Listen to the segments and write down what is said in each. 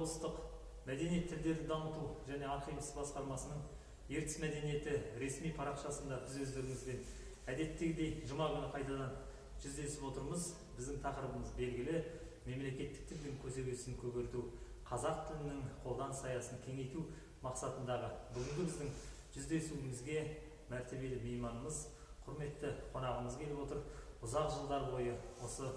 Облыстық мәдениет, тілдерді дамыту және архив ісі басқармасының Ертіс мәдениеті ресми парақшасында біз өздеріңізбен әдеттегідей жұма күні қайтадан жүздесіп отырмыз. Біздің тақырыбымыз белгілі: мемлекеттік тілдің көсегесін көгерту, қазақ тілінің қолданыс аясын кеңейту мақсатындағы бүгінгі біздің жүздесуімізге мәртебелі мейманымыз, құрметті қонағымыз келіп отыр. Ұзақ жылдар бойы осы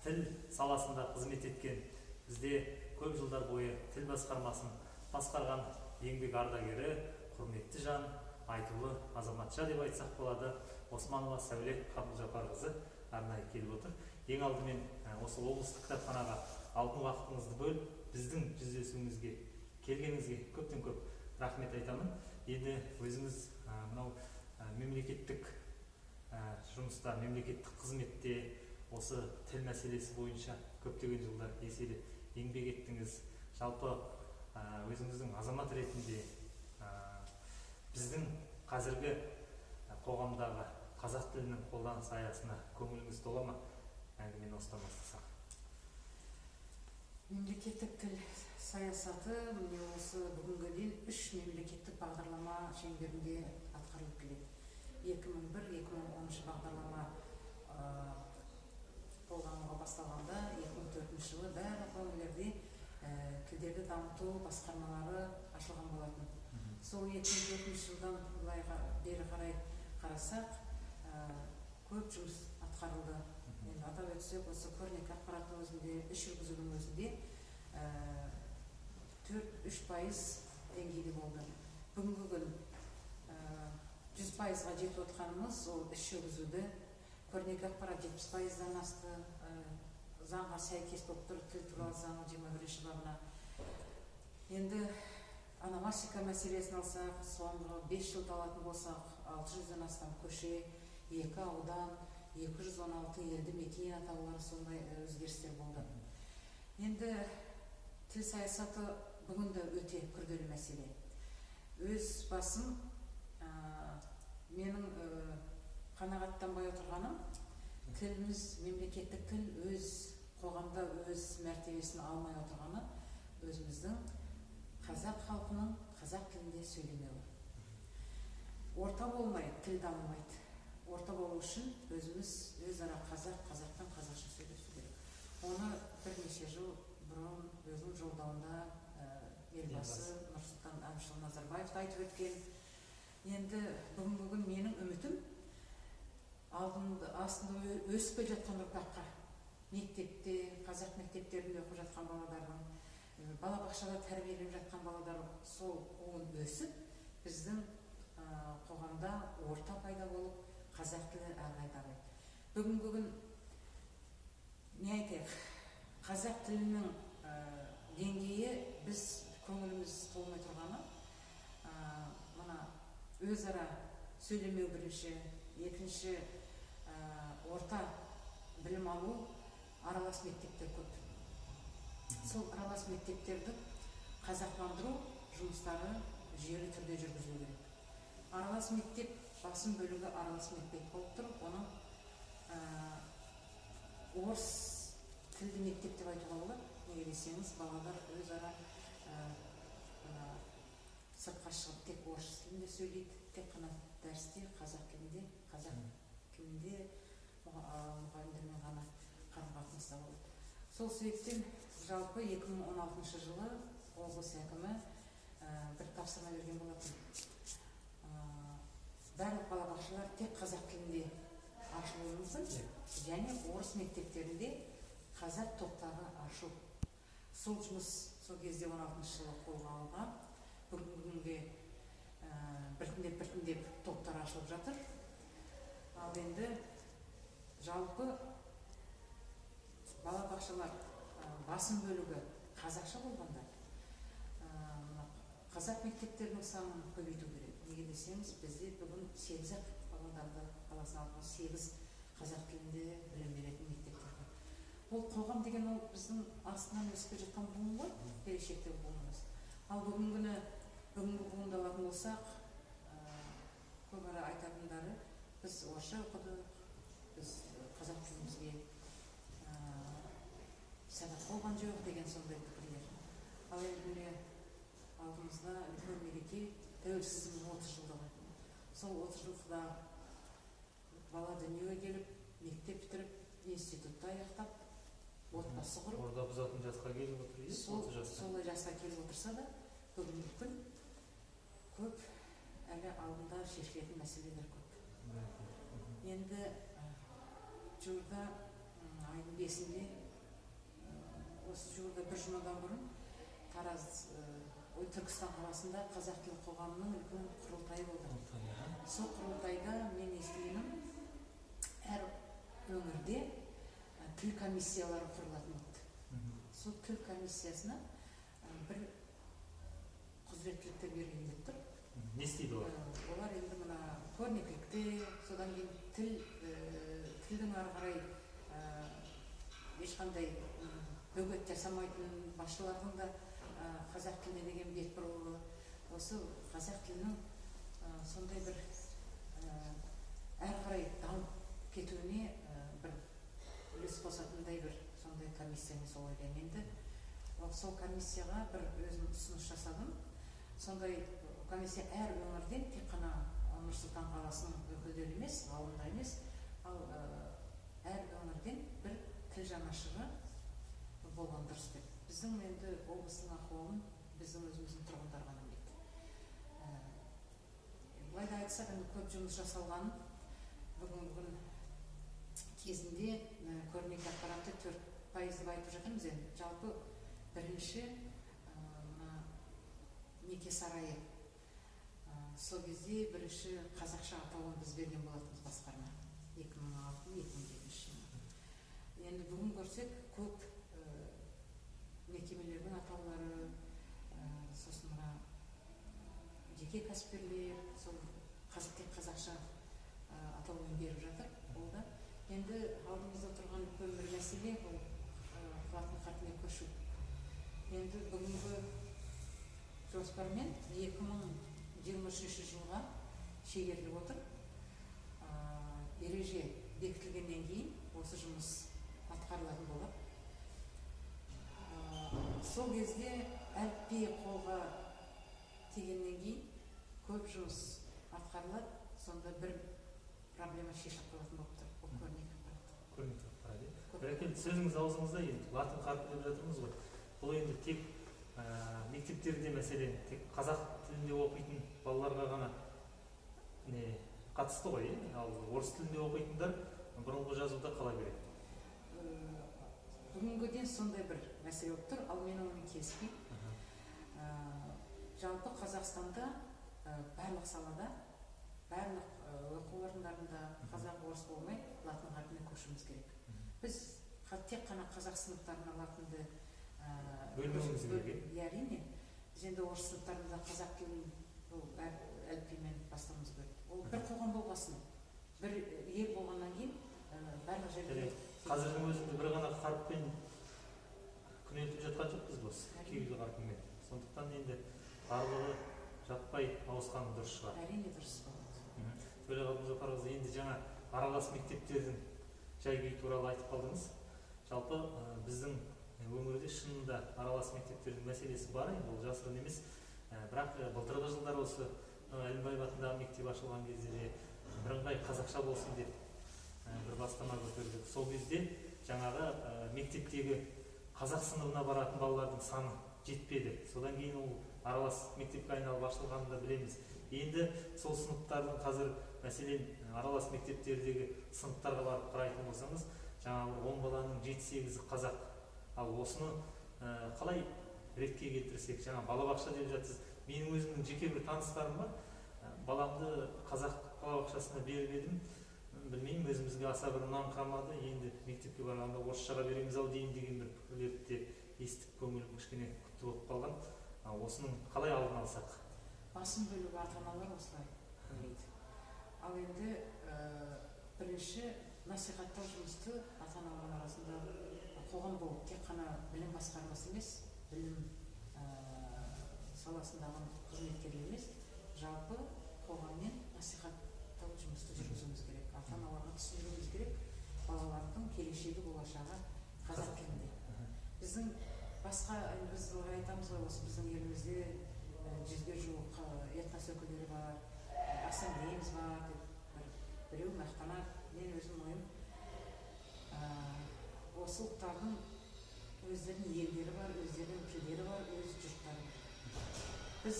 тіл саласында қызмет еткен, бізде көп жылдар бойы тіл басқармасын басқарған еңбек ардагері, құрметті жан, айтулы азаматша деп айтсақ болады, Османова Сәуле Қабылжапарқызы арнайы келіп отыр. Ең алдымен осы облыстық кітапханаға алтын уақытыңызды бөліп, біздің жүздесуімізге келгеніңізге көптен көп рахмет айтамын. Енді өзіңіз мынау мемлекеттік жұмыста, мемлекеттік қызметте осы тіл мәселесі бойынша көптеген жылдар еселі еңбек еттіңіз. Жалпы өзіңіздің азамат ретінде біздің қазіргі қоғамдағы қазақ тілінің қолданыс аясына көңіліңіз тола ма? Әңгімені осыдан бастасақ. Мемлекеттік тіл саясаты міне осы бүгінгі дейін үш мемлекеттік бағдарлама шеңберінде атқарылып келеді. 2001-2010 бағдарлама қолдануға басталғанда, 2004 жылы барлық өңірлерде тілдерді дамыту басқармалары ашылған болатын. Сол 2004 жылдан былай бері қарай қарасақ, көп жұмыс атқарылды. Енді атап өтсек, осы көрнекі ақпараттың өзінде, іс жүргізудің өзінде 4-3% деңгейде болды. Бүгінгі күн 100%-ға жетіп отқанымыз ол іс жүргізуді. Көрнекі ақпарат 70%-дан асты, заңға сәйкес болып тұр, тіл туралы заңның 21-бабына. Енді ономастика мәселесін алсақ, соңғы 5 жылды алатын болсақ, 600-ден астам көше, 2 аудан, 216 елді мекен атаулары, сондай өзгерістер болды. Енді тіл саясаты бүгін де өте күрделі мәселе. Өз басым менің қанағаттанбай отырғаным, тіліміз, мемлекеттік тіл өз қоғамда өз мәртебесін алмай отырғаны, өзіміздің қазақ халқының қазақ тілінде сөйлемеуі. Орта болмай тіл дамымайды. Орта болу үшін өзіміз өзара қазақ, қазақтан қазақша сөйлесу керек. Оны бірнеше жыл бұрын өзінің жолдауында Елбасы Нұрсұлтан Әбішұлы Назарбаев та айтып өткен. Енді бүгінгі күн менің үмітім алдында астында өсіп келе жатқан ұрпаққа, мектепте, қазақ мектептерінде оқып жатқан балалардың, балабақшада тәрбиеленіп жатқан балалар, сол буын өсіп, біздің қоғамда орта пайда болып, қазақ тілі әрі қарай дамиды. Бүгінгі күн не айтайық, қазақ тілінің деңгейі біз көңіліміз толмай тұрғаны, мына өзара сөйлемеу бірінші, екінші орта білім алу аралас мектептер көп. Сол аралас мектептерді қазақыландыру жұмыстары жүйелі түрде жүргізілу керек. Аралас мектеп, басым бөлігі аралас мектеп болып тұр, оның орыс тілді мектеп деп айтуға болады. Неге десеңіз, балалар өзара сыртқа шығып тек орыс тілінде сөйлейді, тек қана дәрісте қазақ тілінде, қазақ тілінде мұғалімдермен ғана қарым қатынаста болады. Сол себептен жалпы 2016 жылы облыс әкімі бір тапсырма берген болатын. Барлық балабақшалар тек қазақ тілінде ашылуы мүмкін және орыс мектептерінде қазақ топтары ашу. Сол жұмыс сол кезде 16 жылы қолға алынған. Бүгінгі күнге біртіндеп біртіндеп топтар ашылып жатыр. Ал енді жалпы балабақшалар басым бөлігі қазақша болғанда, қазақ мектептерінің санын көбейту керек. Неге десеңіз, бізде бүгін 8-ақ Павлодарда қаласына алған 8 қазақ тілінде білім беретін мектептер бар. Ол қоғам деген ол біздің астынан өсіп келе жатқан буын ғой, келешектегі буынымыз. Ал бүгінгі бүгінгі буынды алатын болсақ, көп ара айтатындары, біз орысша оқыдық, біз қазақ тілімізге сабақ болған жоқ деген сондай пікірлер. Алдымызда үлкен мереке, тәуелсіздігіміздің 30 жылдығы. Сол 30 жылда бала дүниеге келіп, мектеп бітіріп, институтты аяқтап, отбасы құрып, орда бұзатын жасқа келіп отыр, иә, 30 жаста. Солай жасқа келіп отырса да, бүгінгі күн көп әлі алдында шешілетін мәселелер көп. Енді жуырда айдың 5-інде, осы жуырда бір жұмадан бұрын Тараз, Түркістан қаласында қазақ тілі қоғамының үлкен құрылтайы болды. Сол құрылтайда мен естігенім, әр өңірде тіл комиссиялары құрылатын болды. Сол тіл комиссиясына бір құзыреттіліктер берілген деп тұр. Не істейді олар? Олар енді мына көрнекілікте, содан кейін тілдің ары қарай ешқандай бөгет жасамайтын басшылардың да қазақ тіліне деген бетбұрылуы, осы қазақ тілінің сондай бір әрі қарай дамып кетуіне бір үлес қосатындай бір сондай комиссия, мен солай ойлаймын. Енді сол комиссияға бір өзім ұсыныс жасадым. Сондай комиссия әр өңірден, тек қана Нұр-Сұлтан қаласының өкілдері емес, ғалымдар емес, ал әр өңірден бір тіл жанашыры болған дұрыс деп. Біздің енді облыстың ахуалын біздің өзіміздің тұрғындар ғана біледі. Былай да айтсақ, енді көп жұмыс жасалған. Бүгінгі күн кезінде көрнекі ақпаратты 4% деп айтып жатырмыз енді. Жалпы бірінші мына неке сарайы, сол кезде бірінші қазақша атауын біз берген болатынбыз басқарма 2006-2007 жылы. Енді бүгін көрсек, көп мекемелердің атаулары, сосын мына жеке кәсіпкерлер сол тек қазақша атаумен беріп жатыр. Ол да енді алдымызда тұрған үлкен бір мәселе, бұл латын қарпіне көшу. Енді бүгінгі жоспармен 2023 жылға шегеріліп отыр. Ереже бекітілгеннен кейін осы жұмыс атқарылатын болады. Сол кезде әліпби қолға тигеннен кейін көп жұмыс атқарылады, сонда бір проблема шешіліп қалатын болып тұр. Ол көрнекі ақпарат. Көрнекі ақпарат, иә. Бәрекелді, сөзіңіз аузыңызда, енді латын қарпі деп жатырмыз ғой. Бұл енді тек мектептерде, мәселен, тек қазақ тілінде оқитын балаларға ғана не қатысты ғой, иә? Ал орыс тілінде оқитындар бұрынғы жазуда қала береді. Бүгінгіден сондай бір мәселе болып тұр, ал мен онымен келіспеймін. Жалпы Қазақстанда барлық салада, барлық оқу орындарында қазақ орыс болмай латын қарпіне көшуіміз керек. Біз тек қана қазақ сыныптарына латынды бөлмеуіміз керек. Әрине, біз енді орыс сыныптарында қазақ тілін бұл әліпбимен бастауымыз керек. Ол бір қоғам болғасын, бір ел болғаннан кейін барлық жерде. Қазірдің өзінде бір ғана қарппен күнелтіп жатқан жоқпыз біз, кирилл қарпімен. Сондықтан енді барлығы жаппай ауысқан дұрыс шығар. Әрине дұрыс болады. Төлеғали Мұзафарқызы, енді жаңа аралас мектептердің жай-күйі туралы айтып қалдыңыз. Жалпы біздің өңірде шынында аралас мектептердің мәселесі бар, енді ол жасырын емес. Бірақ былтырғы жылдар осы Әлімбаев атындағы мектеп ашылған кезде де бірыңғай қазақша болсын деп бір бастама көтердік. Сол кезде жаңағы мектептегі қазақ сыныбына баратын балалардың саны жетпеді. Содан кейін ол аралас мектепке айналып ашылғанын да білеміз. Енді сол сыныптардың қазір, мәселен, аралас мектептердегі сыныптарға барып қарайтын болсаңыз, жаңағы 10 баланың 7-8-і қазақ. Ал осыны қалай ретке келтірсек, жаңа балабақша деп жатсыз. Менің өзімнің жеке бір таныстарым бар. Баламды қазақ балабақшасына беріп едім. Білмеймін, өзімізге аса бір ұнаңқырамады. Енді мектепке барғанда орысшаға береміз ау деймін деген бір пікірлерді де естіп, көңілім кішкене күпті болып қалған. Осының қалай алдын алсақ? Басым бөлігі ата-аналар осылай ойлайды. Ал енді бірінші насихаттау жұмысты ата-аналардың арасында қоғам болып, тек қана білім басқармасы емес, білім саласындағы қызметкерлер емес, жалпы қоғаммен насихаттау жұмысты жүргізуіміз керек. Ата-аналарға түсіндіруіміз керек, балалардың келешегі, болашағы қазақ тілінде. Біздің басқа, біз ылғи айтамыз ғой, осы біздің елімізде 100-ге жуық этнос өкілдері бар, ассамблеямыз бар деп біреу мақтанады. Мен өзім ойым, осы ұлттардың өздерінің елдері бар, өздерінің тілдері бар, өз жұрттары бар. Біз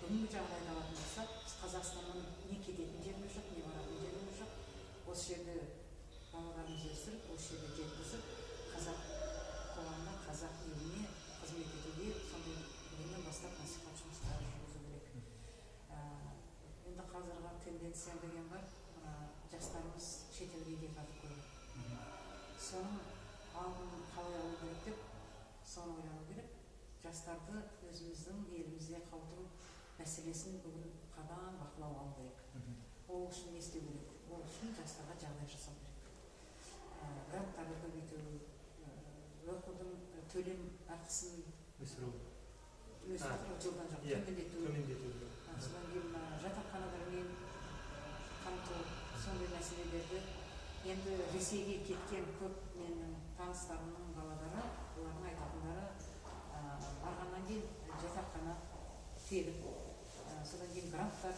бүгінгі жағдайды алатын болсақ, біз Қазақстаннан не кететін жеріміз жоқ, не баратын жеріміз жоқ. Осы жерде балаларымызды өсіріп, осы жерде жеткізіп, қазақ қоғамына, қазақ еліне қызмет етуге сондай бүгіннен бастап насихат жұмыстары жүргізу керек. Енді қазіргі тенденция деген бар, жастарымыз шетелге кетіп жатыр көбі. Соның алдын қалай алу керек деп соны ойлану керек. Жастарды өзіміздің елімізде қалдыру мәселесін бүгін қатаң бақылауға алу керек. Ол үшін не істеу керек? Ол үшін жастарға жағдай жасау керек. Гранттарды көбейту, оқудың төлем ақысын өсіру, жылдан жылға төмендету. Содан кейін жатақханалармен қамту, сондай мәселелерді. Енді Ресейге кеткен көп менің таныстарымның балалары, олардың айтатындары, барғаннан кейін жатақхана тегін, содан кейін гранттар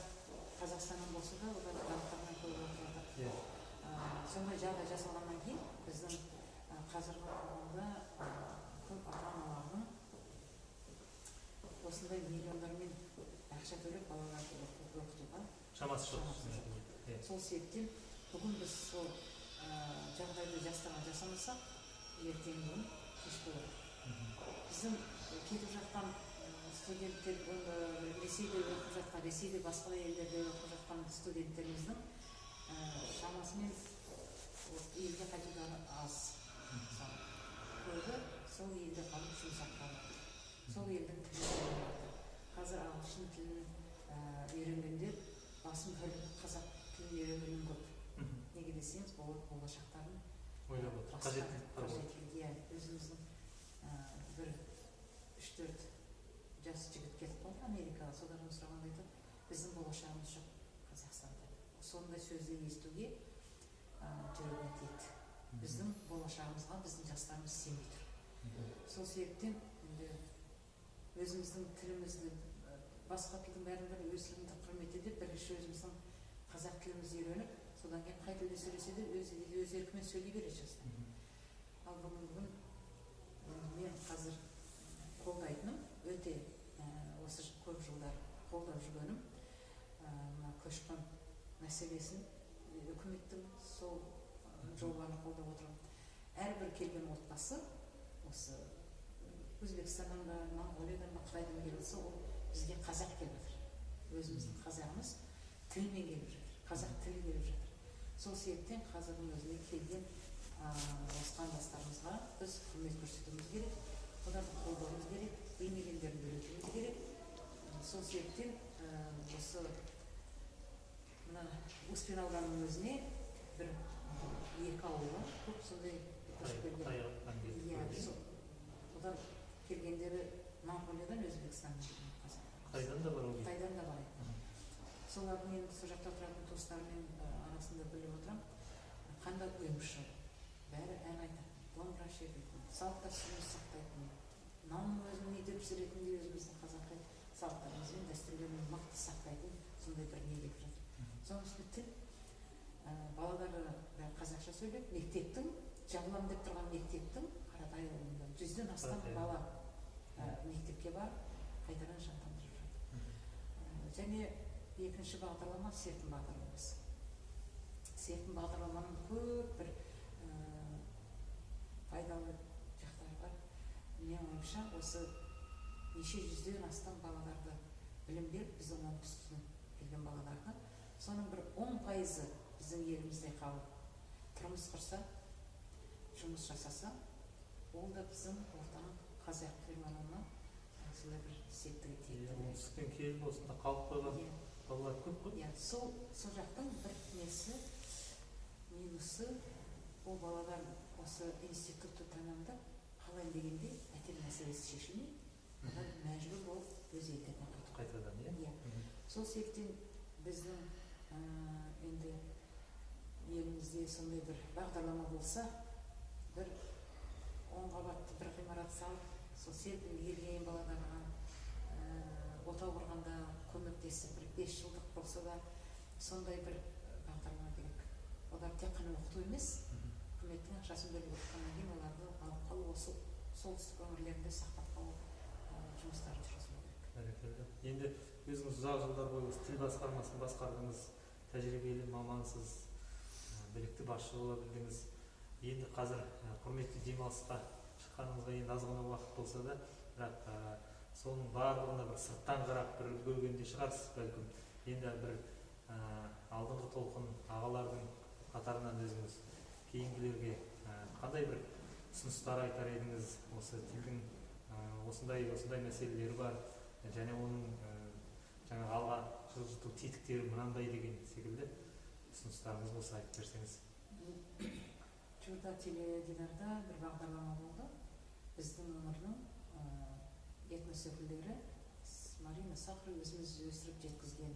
Қазақстаннан болса да олар гранттармен көп оқып жатыр. Сондай жағдай жасалғаннан кейін біздің қазіргі қоғамда көп ата-аналардың осындай миллиондармен ақша төлеп балаларды оқытуға шамасы жоқ. Сол себептен бүгін біз сол жағдайды жастарға жасамасақ, ертеңгі күн кеш болады. Біздің кетіп жатқан студенттер, Ресейде оқып жатқан, Ресейде басқа елдерде оқып жатқан студенттеріміздің шамасымен елге қайтулары аз. Көбі сол елде қалып жұмыс атқарып жатыр. Сол елдің тілін үйреніп жатыр. Қазір ағылшын тілін үйренгендер басым бөлігі қазақ тілін үйренгеннен көп. Неге десеңіз, олар болашақтарын ойлап отыр. Қажеттілік бар ғой. Иә, өзіміздің бір 3-4 жас жігіт кетіп қалды Америкаға, содан сұрағанда айтады, біздің болашағымыз жоқ Қазақстанда. Сондай сөзді естуге жүрегіне тиеді. Біздің болашағымызға біздің жастарымыз сенбей тұр. Сол себептен енді өзіміздің тілімізді, басқа тілдің бәрін бір өз тілімізді құрмет етіп, бірінші өзіміздің қазақ тілімізді үйреніп, содан кейін қай тілде сөйлесе де өз еркімен сөйлей береді жастар. Ал бүгінгі күн мен қазір қолдайтыным, өте осы көп жылдар қолдап жүргенім, мына көші-қон мәселесін, үкіметтің сол жобаны қолдап отырмын. Әрбір келген отбасы, осы Өзбекстаннан ба, Моңғолиядан ба, Қытайдан келіп жатса, ол бізге қазақ келіп жатыр. Өзіміздің қазағымыз тілмен келіп жатыр, қазақ тілі келіп жатыр. Сол себептен қазірдің өзінде келген осы қандастарымызға біз құрмет көрсетуіміз керек, оларды қолдауымыз керек, білмегендерін үйретуіміз керек. Сол себептен осы мына Успен ауданының өзіне бір екі ауылға көп сондай көшіп келген. Иә, одан келгендері Моңғолиядан, Өзбекстаннан келген қазақтар. Қытайдан да бар ол. Қытайдан да бар. Солардың енді сол жақта тұратын туыстарымен арасында біліп отырамын. Қандай ұйымшыл, бәрі ән айтады, домбыра шертетін, салт дәстүрімізді сақтайтын, нанның өзін үйде пісіретін де өзіміздің қазақи салттарымыз бен дәстүрлерін мықты сақтайтын сондай бір не келіп жатыр. Соның үстіне тіл, балалары бәрі қазақша сөйлеп, мектептің, жабыламын деп тұрған мектептің Қаратай ауылында 100-ден астам бала мектепке барып қайтадан жандандырып жатыр. Және екінші бағдарлама серпін бағдарламасы. Серпін бағдарламаның көп бір пайдалы жақтары бар. Менің ойымша, осы неше жүзден астам балаларды білім беріп, біздің оңтүстіктен келген балаларды, соның бір 10% біздің елімізде қалып, тұрмыс құрса, жұмыс жасаса, ол да біздің ортаның қазақ қиманына сондай бір септігі тиеді. Оңтүстіктен келіп осында қалып қойған балалар көп қой. Иә, сол жақтың бір несі, минусы, ол балалар осы институтты тәмамдап қалайын дегенде пәтер мәселесі шешілмей, олар мәжбүр болып өз елдеріне қайту. Қайтадан, иә? Иә. Сол себептен біздің енді елімізде сондай бір бағдарлама болса, бір 10 қабатты бір ғимарат салып, сол серпінге келген балаларға Отау құрғанда көмектесіп, бір 5 жылдық болса да сондай бір бағдарлама керек. Олар тек қана оқыту емес, үкіметтің ақшасын бөліп оқытқаннан кейін оларды алып қалу, осы солтүстік өңірлерінде сақтап қалу жұмыстары жүргізілу керек. Бәрекелді. Енді өзіңіз ұзақ жылдар бойы осы тіл басқармасын басқардыңыз, тәжірибелі мамансыз, білікті басшы бола білдіңіз. Енді қазір құрметті демалысқа шыққаныңызға енді аз ғана уақыт болса да, бірақ соның барлығына бір сырттан қарап бір үлгергенде шығарсыз бәлкім. Енді бір алдыңғы толқын ағалардың қатарынан өзіңіз кейінгілерге қандай бір ұсыныстар айтар едіңіз? Осы тілдің осындай мәселелері бар және оның жаңағы алға жылжыту тетіктері мынандай деген секілді ұсыныстарыңыз болса айтып берсеңіз. Жуырда теледидарда бір бағдарлама болды. Біздің өңірдің этнос өкілдері Марина Сахарова өзіміз өсіріп жеткізген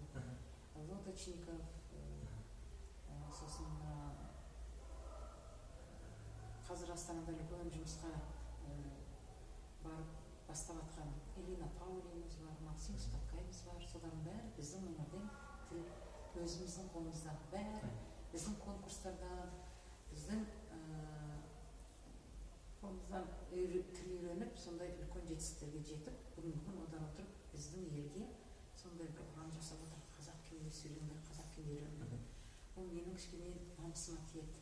Лодочников, сосын қазір Астанада үлкен жұмысқа барып бастап жатқан Элина Паулиніміз бар, Максим Спаткайымыз бар. Солардың бәрі біздің өңірден, тіл өзіміздің қолымызда, бәрі біздің конкурстардан, біздің қолымыздан тіл үйреніп, сондай үлкен жетістіктерге жетіп, бүгінгі күн одан отырып біздің елге сондай бір ұран жасап отыр. Қазақ тілінде сөйлеңдер, қазақ тілінде үйреніңдер. Ол менің кішкене намысыма тиеді.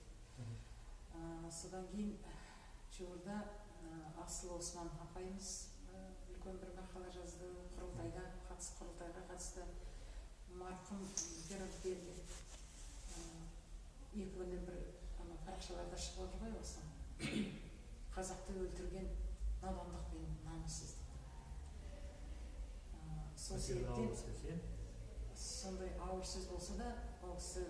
Содан кейін жуырда Асыл Осман апайымыз үлкен бір мақала жазды, құрылтайға қатысты. Марқұм Герард Бергер екі күннен бір парақшаларда шығып отыр ғой осы. Қазақты өлтірген надандық пен намыссыздық. Сол себептен сондай ауыр сөз болса да, ол кісі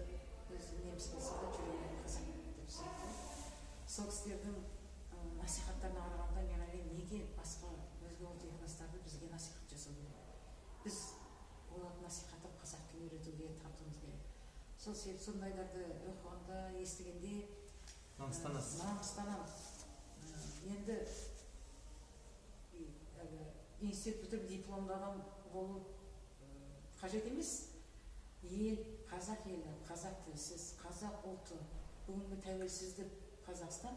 өзі неміс болса да жүрегі қазақ деп сөйлейді. Сол кісілердің насихаттарына қарағанда мен ойлаймын, неге басқа өзге ұлт этностарды бізге насихат жасау керек? Біз оларды насихаттап қазақ тілін үйретуге тартуымыз керек. Сол себепті сондайларды оқығанда, естігенде намыстанасыз. Намыстанамын. Енді институт бітіріп дипломды адам болу қажет емес. Ел, қазақ елі, қазақ тілсіз, қазақ ұлты, бүгінгі тәуелсіздік Қазақстан,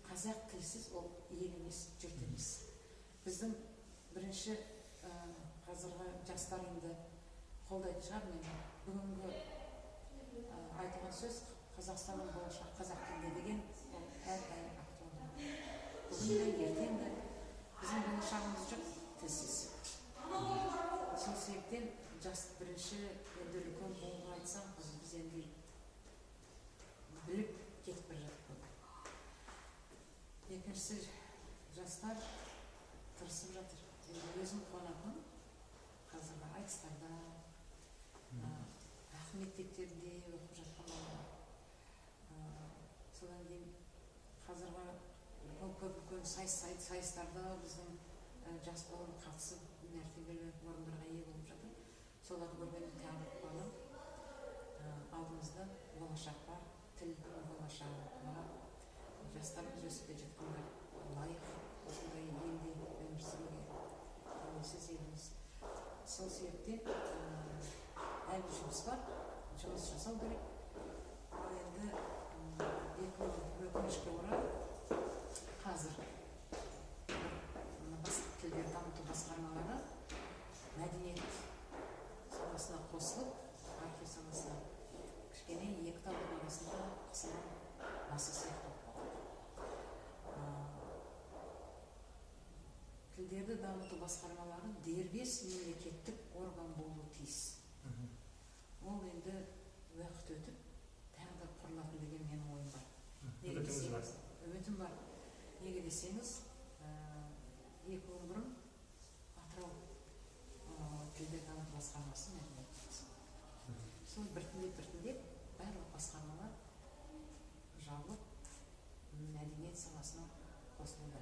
қазақ тілсіз ол ел емес, жұрт емес. Біздің бірінші қазіргі жастар енді қолдайтын шығар мені. Бүгінгі айтылған сөз Қазақстанның болашағы қазақ тілінде деген ол әрдайым актуалды. Бүгін де, ертең де біздің болашағымыз жоқ тілсіз. Сол себептен жас бірінші енді үлкен буынға айтсам, біз енді біліп кетіп бара жатырмыз. Екіншісі, жастар тырысып жатыр. Енді өзім қуанатыным, қазіргі айтыстарда, ақын мектептерінде оқып жатқан балалар. Содан кейін қазіргі көп үлкен сайыстарда біздің жас буын қатысып мәртебелі орындарға ие болып жатыр. Соларды көргенде тағы бір қуанамын. Алдымызда болашақ бар, тілдің болашағы бар. Жастарымыз өсіп келе жатқандар лайық осындай елде өмір сүруге, тәуелсіз еліміз. Сол себептен әлі жұмыс бар, жұмыс жасау керек. Ал енді өкінішке орай қазір тілдер дамыту басқармалары мәдениет саласына қосылып, архив саласына кішкене екі таудың арасында қысылған маса сияқты болып қалды. Тілдерді дамыту басқармалары дербес мемлекеттік орган болуы тиіс. Ол енді уақыт өтіп тағы да құрылатын деген менің ойым бар. Үмітім бар. Неге десеңіз, 2 күн бұрын Атырау тілдер дамыту басқармасы мәдениет саласы. Сол біртіндеп барлық басқармалар жабылып мәдениет саласына қосылды.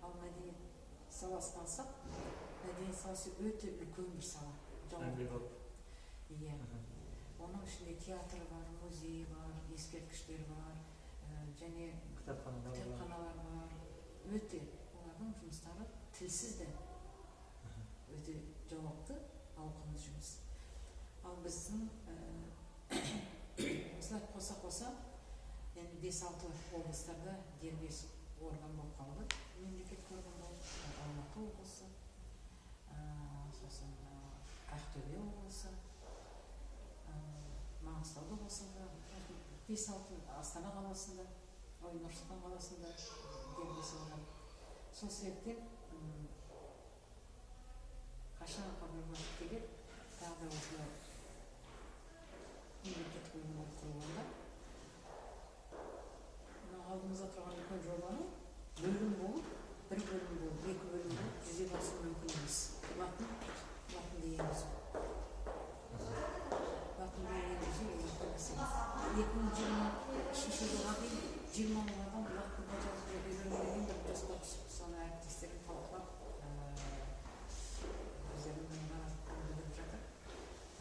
Ал мәдениет саласын алсақ, мәдениет саласы өте үлкен бір сала. Иә. Оның ішінде театр бар, музей бар, ескерткіштер бар, және кітапханалар бар. Өте олардың жұмыстары тілсіз де Өте жауапты, ауқымды жұмыс. Ал біздің осылай қоса-қоса енді 5-6 облыстарда дербес орган болып қалды, мемлекеттік орган болып. Алматы облысы, сосын Ақтөбе облысы, Маңғыстау облысында, 5-6, Астана қаласында, ой, Нұр Сұлтан қаласында дербес орган. Сол себептен қашан бір уақыт келеді, тағы да осылай мемлекеттік ұйым болып құрылғанда, мына алдымызда тұрған үлкен жобаны бөлім болып, бір бөлім болып, екі бөлім болып жүзеге асыру мүмкін емес. Латынды енгізу. Латынды енгізу ол үлкен мәселе. 2023 жылға дейін 20 мың адам латынға жазуды үйрену деген бір жоспар түсіп, соны әріптестерім талқылап, өздерінің наразылықтарын білдіріп жатыр.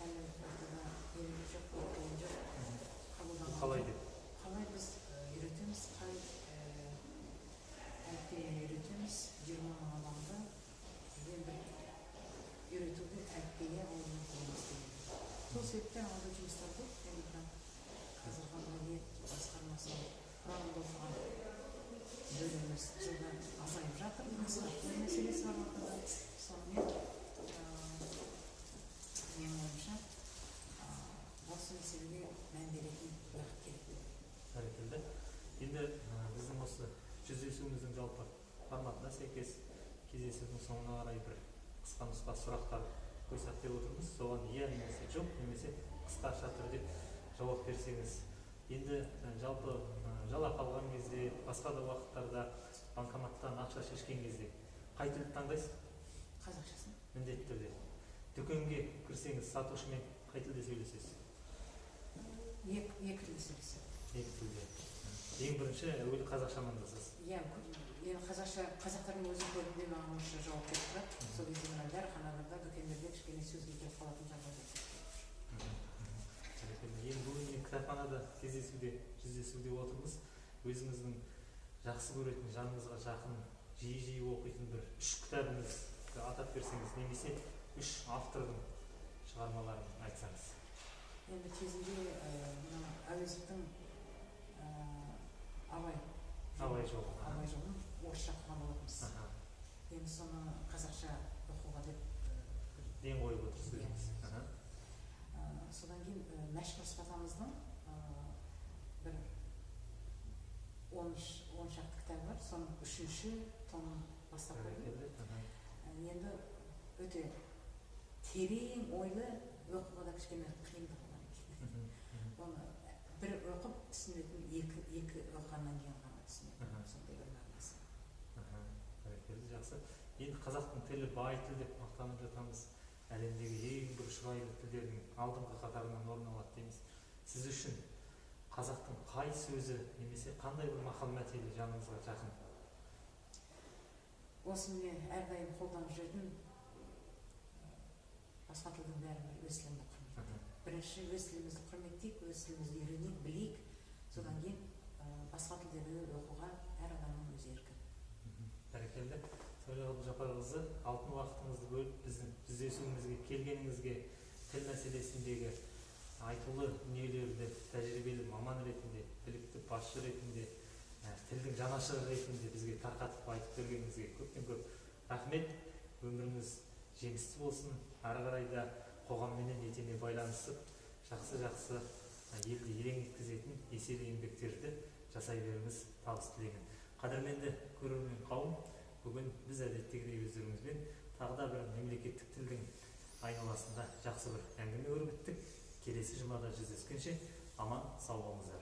Әлі ортада ереже жоқ, бекітілген жоқ, қабылданған Қалай жоқ. деп? Қалай біз үйретеміз, қай әліппемен үйретеміз 20 мың адамды бірден бір үйретуді әліппеге ол мүмкін емес деген. Сол себептен алда жұмыстар көп. Енді бірақ қазіргі мәдениет басқармасының құрамында отырған бөліміміз жылда азайып жатыр, қысқарту мәселесі бар ортада. Сонымен, менің ойымша, осы мәселеге мән беретін уақыт керек. Бәрекелді. Енді біздің осы жүздесуіміздің жалпы форматына сәйкес кездесудің соңына қарай бір қысқа нұсқа сұрақтар қойсақ деп отырмыз. Соған иә немесе жоқ немесе қысқаша түрде жауап берсеңіз. Енді жалпы жалақы алған кезде, басқа да уақыттарда банкоматтан ақша шешкен кезде қай тілді таңдайсыз? Қазақшасын. Міндетті түрде. Дүкенге кірсеңіз, сатушымен қай тілде сөйлесесіз? Екі тілде сөйлесемін. Екі тілде. Ең бірінші әуелі қазақша амандасасыз. Иә, енді қазақша, қазақтардың өзі көбінде маған орысша жауап беріп тұрады. Сол кезде мына дәріханаларда, дүкендерде кішкене сөзге келіп қалатын жағдай. Бәрекелді. Енді бүгін мен кітапханада кездесуде, жүздесуде отырмыз. Өзіңіздің жақсы көретін, жаныңызға жақын, жиі-жиі оқитын бір үш кітабыңызды атап берсеңіз немесе үш автордың шығармаларын айтсаңыз. Енді кезінде мына Әуезовтің Абай Абай жолы. Абай жолын орысша оқыған болатынбыз. Енді соны қазақша оқуға деп Ден қойып отырсыз Иә. өзіңіз. Содан кейін Мәшһүр Жүсіп атамыздың бір 10 шақты кітабы бар, соның үшінші томын бастап қойдым. Бәрекелді. Енді өте терең ойлы, оқуға да кішкене қиындығы бар екен. Оны бір оқып түсінетін, екі оқығаннан кейін ғана түсінетін сондай бір мағынасы. Бәрекелді, жақсы. Енді қазақтың тілі бай тіл деп мақтанып жатамыз. Әлемдегі ең бір шұрайлы тілдердің алдыңғы қатарынан орын алады дейміз. Сіз үшін қазақтың қай сөзі немесе қандай бір мақал мәтелі жаныңызға жақын? Осы міне әрдайым қолданып жүретін: басқа тілдің бәрі бір, өз тіліңді құрмет. Бірінші өз тілімізді құрметтейік, өз тілімізді үйренейік, білейік. Содан кейін басқа тілдерді оқуға әр адамның өз еркі. Бәрекелді. Сәуле Қабдыжаппарқызы, алтын уақытыңызды бөліп біздің жүздесуімізге келгеніңізге, тіл мәселесіндегі айтулы дүниелерді тәжірибелі маман ретінде, білікті басшы ретінде, тілдің жанашыры ретінде бізге тарқатып айтып бергеніңізге көптен көп рахмет. Өміріңіз жемісті болсын. Ары қарай да қоғамменен етене байланысып, жақсы-жақсы елді елең еткізетін еселі еңбектерді жасай беріңіз, табыс тілеймін. Қадірменді көрермен қауым, бүгін біз әдеттегідей өздеріңізбен тағы да бір мемлекеттік тілдің айналасында жақсы бір әңгіме өрбіттік. Келесі жұмада жүздескенше аман сау болыңыздар.